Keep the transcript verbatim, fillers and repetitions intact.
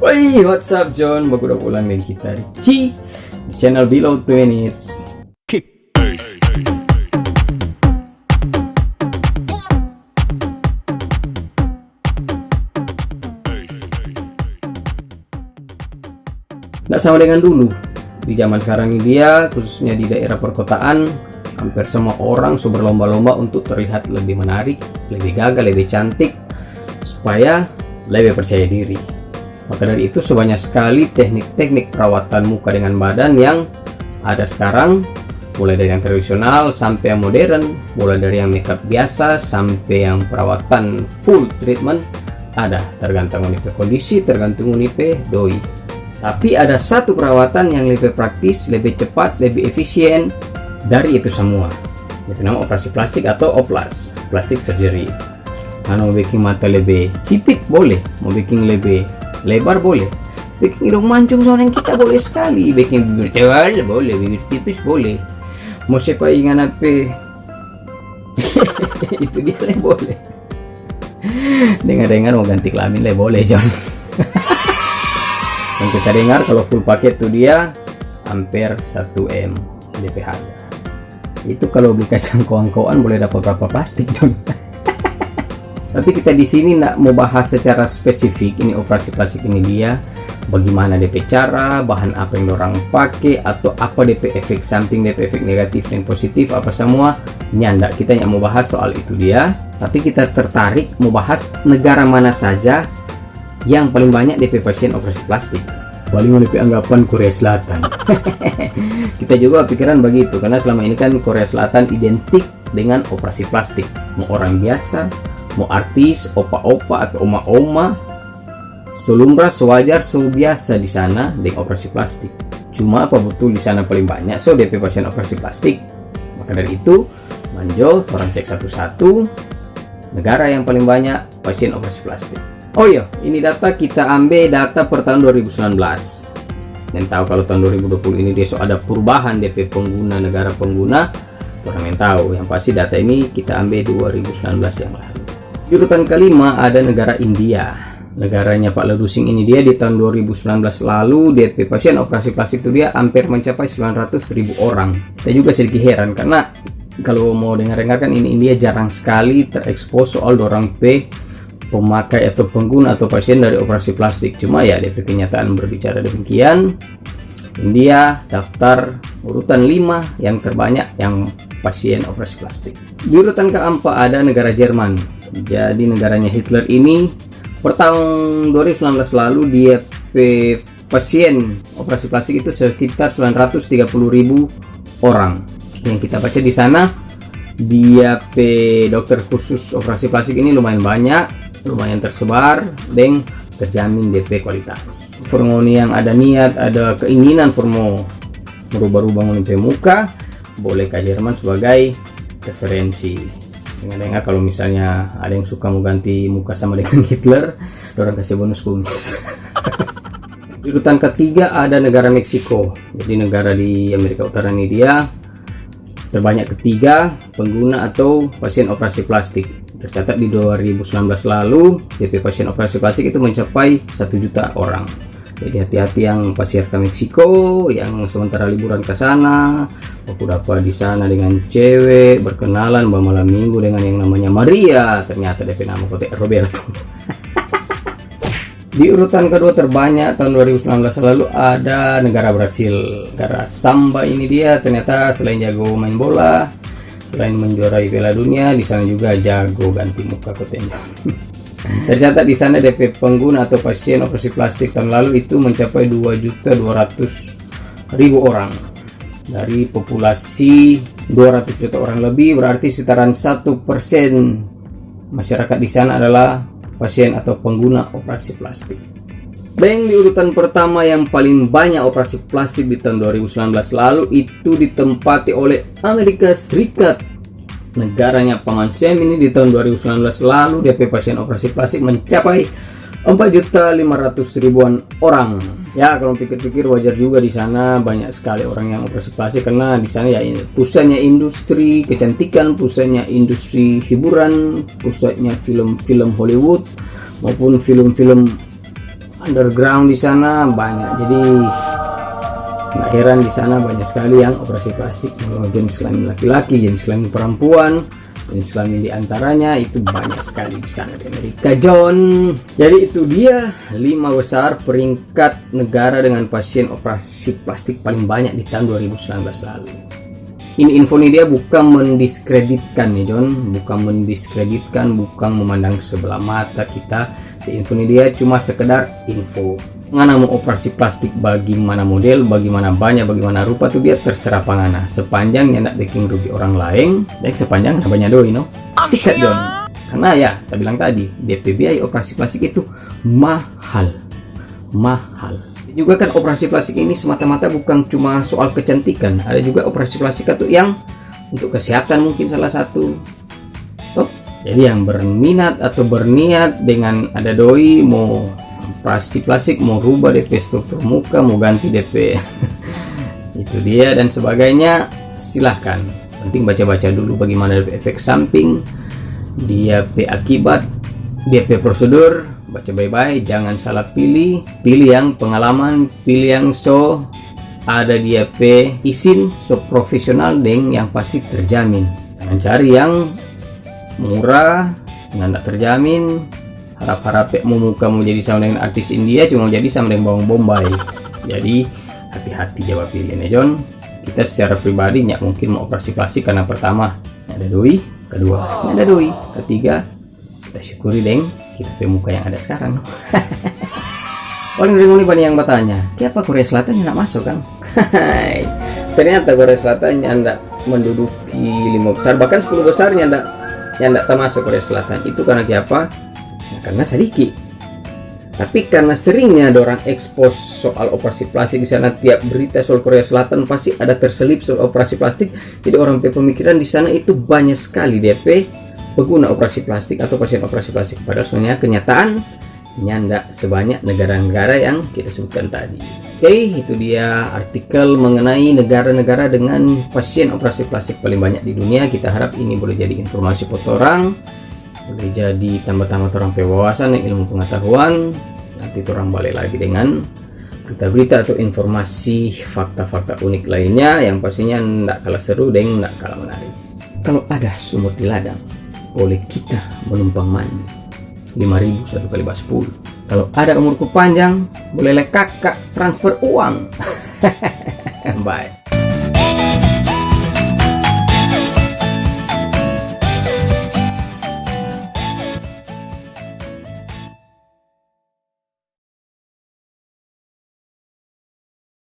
Woi, what's up, John? Baku dapa ulang deng kita, Richie, di channel Below Two Minutes. Nggak sama dengan dulu. Di zaman sekarang ini dia, khususnya di daerah perkotaan, hampir semua orang so berlomba-lomba untuk terlihat lebih menarik, lebih gagah, lebih cantik, supaya lebih percaya diri. Maka dari itu, sebanyak sekali teknik-teknik perawatan muka dengan badan yang ada sekarang, mulai dari yang tradisional sampai yang modern, mulai dari yang makeup biasa sampai yang perawatan full treatment, ada, tergantung ngoni pe kondisi, tergantung ngoni pe doi. Tapi ada satu perawatan yang lebih praktis, lebih cepat, lebih efisien dari itu semua. Itu nama operasi plastik atau oplas, plastik surgery. Karena mau bikin mata lebih sipit boleh, mau bikin lebih lebar boleh, bikin hidung mancung sama deng kita boleh sekali, bikin bibir tebal boleh, bibir tipis boleh, mau sepa ingan apa itu dia le boleh. Dengar-dengar mau ganti kelamin le boleh, John. Yang kita dengar kalau full paket tuh dia hampir satu M D P harga. Itu kalau beli kacang koang-koang boleh dapat berapa plastik, John? Tapi kita di sini ndak mau bahas secara spesifik ini operasi plastik ini dia, bagaimana D P cara, bahan apa yang orang pake, atau apa D P efek samping, D P efek negatif dan positif apa semua. Nyanda, kita nyak mau bahas soal itu dia. Tapi kita tertarik mau bahas negara mana saja yang paling banyak D P pasien operasi plastik. Paling ada pe anggapan Korea Selatan. Kita juga pikiran begitu, karena selama ini kan Korea Selatan identik dengan operasi plastik. Mau orang biasa, mau artis, opa-opa atau oma-oma, selumra, sewajar, so biasa di sana deng operasi plastik. Cuma apa betul di sana paling banyak so D P pasien operasi plastik? Maka dari itu, manjo, orang cek satu-satu, negara yang paling banyak pasien operasi plastik. Oh iya, ini data kita ambe data per tahun dua ribu sembilan belas. Dan tahu kalau tahun dua ribu dua puluh ini dia so ada perubahan D P pengguna, negara pengguna, orang yang tahu. Yang pasti data ini kita ambe dua ribu sembilan belas yang lalu. Di urutan kelima ada negara India. Negaranya Pak Ladusing ini dia di tahun dua ribu sembilan belas lalu, D P pasien operasi plastik itu dia hampir mencapai sembilan ratus ribu orang. Kita juga sedikit heran karena kalau mau dengar-dengar kan ini India jarang sekali terekspos soal dorang pe pemakai atau pengguna atau pasien dari operasi plastik. Cuma ya, D P kenyataan berbicara demikian. India daftar urutan lima yang terbanyak yang pasien operasi plastik. Di urutan keempat ada negara Jerman. Jadi negaranya Hitler ini per tahun dua ribu sembilan belas lalu dia pe pasien operasi plastik itu sekitar sembilan ratus tiga puluh ribu orang. Yang kita baca di sana, dia pe dokter khusus operasi plastik ini lumayan banyak, lumayan tersebar, deng terjamin D P kualitas. For ngoni yang ada niat, ada keinginan for mo merubah-rubah ngoni pe muka, boleh ka Jerman sebagai referensi. Dengar-dengar kalau misalnya ada yang suka mau ganti muka sama dengan Hitler, dorang kasih bonus kumis. Di urutan ketiga ada negara Meksiko. Jadi negara di Amerika Utara ini dia terbanyak ketiga pengguna atau pasien operasi plastik. Tercatat di dua ribu sembilan belas lalu, D P pasien operasi plastik itu mencapai satu juta orang. Jadi hati-hati yang pasiar ke Meksiko, yang sementara liburan ke sana, waktu dapa di sana dengan cewek, berkenalan, bamalam minggu dengan yang namanya Maria, ternyata D P nama kote Roberto. Di urutan kedua terbanyak tahun dua ribu sembilan belas lalu ada negara Brasil. Negara samba ini dia ternyata selain jago main bola, selain menjuarai Piala Dunia, di sana juga jago ganti muka kotanya. Tercatat di sana D P pengguna atau pasien operasi plastik tahun lalu itu mencapai dua juta dua ratus ribu orang. Dari populasi dua ratus juta orang lebih, berarti sekitaran satu persen masyarakat di sana adalah pasien atau pengguna operasi plastik. Beng, di urutan pertama yang paling banyak operasi plastik di tahun dua ribu sembilan belas lalu itu ditempati oleh Amerika Serikat. Negaranya Paman Sam ini di tahun dua ribu sembilan belas lalu, D P pasien operasi plastik mencapai empat juta lima ratus ribuan orang. Ya, kalau pikir-pikir wajar juga di sana banyak sekali orang yang operasi plastik karena di sana ya ini pusatnya industri kecantikan, pusatnya industri hiburan, pusatnya film-film Hollywood maupun film-film Underground di sana banyak. Jadi, nggak heran di sana banyak sekali yang operasi plastik, mau jenis kelamin laki-laki, jenis kelamin perempuan, jenis kelamin di antaranya itu banyak sekali di sana di Amerika, John. Jadi, itu dia lima besar peringkat negara dengan pasien operasi plastik paling banyak di tahun dua ribu sembilan belas lalu. Ini info ni dia bukan mendiskreditkan ya, John, bukan mendiskreditkan, bukan memandang sebelah mata kita. Info ni dia cuma sekedar info. Ngana mau operasi plastik bagimana model, bagimana banyak, bagimana rupa tu dia terserah pa ngana. Sepanjang nyanda biking rugi orang laeng, dan sepanjang ngana banya doi, no? Sikat, John. Karena ya, ta bilang tadi, dia pe biaya operasi plastik itu mahal. Mahal. Juga kan operasi plastik ini semata-mata bukan cuma soal kecantikan, ada juga operasi plastik itu yang untuk kesehatan mungkin salah satu. Toh? Jadi yang berminat atau berniat dengan ada doi mau operasi plastik, mau rubah depe struktur muka, mau ganti depe itu dia dan sebagainya, silahkan. Penting baca-baca dulu bagaimana depe efek samping, dia pe akibat, dia pe prosedur, baca bae-bae, jangan salah pilih. Pilih yang pengalaman, pilih yang so ada dia pe isin, so profesional deng yang pasti terjamin. Jangan cari yang murah, nyanda terjamin, harap-harap pe mo muka mo jadi sama dengan artis India, cuma mo jadi sama dengan bawang bombay. Jadi, hati-hati ja bapilih ne, John. Kita secara pribadi nyak mungkin mo operasi plastik karena pertama, nyanda doi, kedua, nyanda doi, ketiga, kita syukuri deng kita pe muka yang ada sekarang. Paling ringan nih banyak yang bertanya, kenapa Korea Selatan nyanda masuk, kang? Ternyata Korea Selatan nyanda menduduki lima besar, bahkan sepuluh besar nyanda, nyanda termasuk Korea Selatan. Itu karena kiapa? Ya, karena sadiki. Tapi karena seringnya dorang ekspos soal operasi plastik di sana, tiap berita soal Korea Selatan pasti ada terselip soal operasi plastik. Jadi orang pe pemikiran di sana itu banyak sekali dia pe pengguna operasi plastik atau pasien operasi plastik. Padahal sebenarnya kenyataan nyanda sebanyak negara-negara yang kita sebutkan tadi. Oke, itu dia artikel mengenai negara-negara dengan pasien operasi plastik paling banyak di dunia. Kita harap ini boleh jadi informasi buat torang, boleh jadi tambah-tambah torang pe wawasan dan ilmu pengetahuan. Nanti torang bale lagi dengan berita-berita atau informasi fakta-fakta unik lainnya yang pastinya ndak kalah seru deng ndak kalah menarik. Kalau ada sumur di ladang, boleh kita menumpang mandi. Lima ribu satu kali ba sepuluh. Kalau ada umurku panjang, boleh le kaka transfer uang. Bye.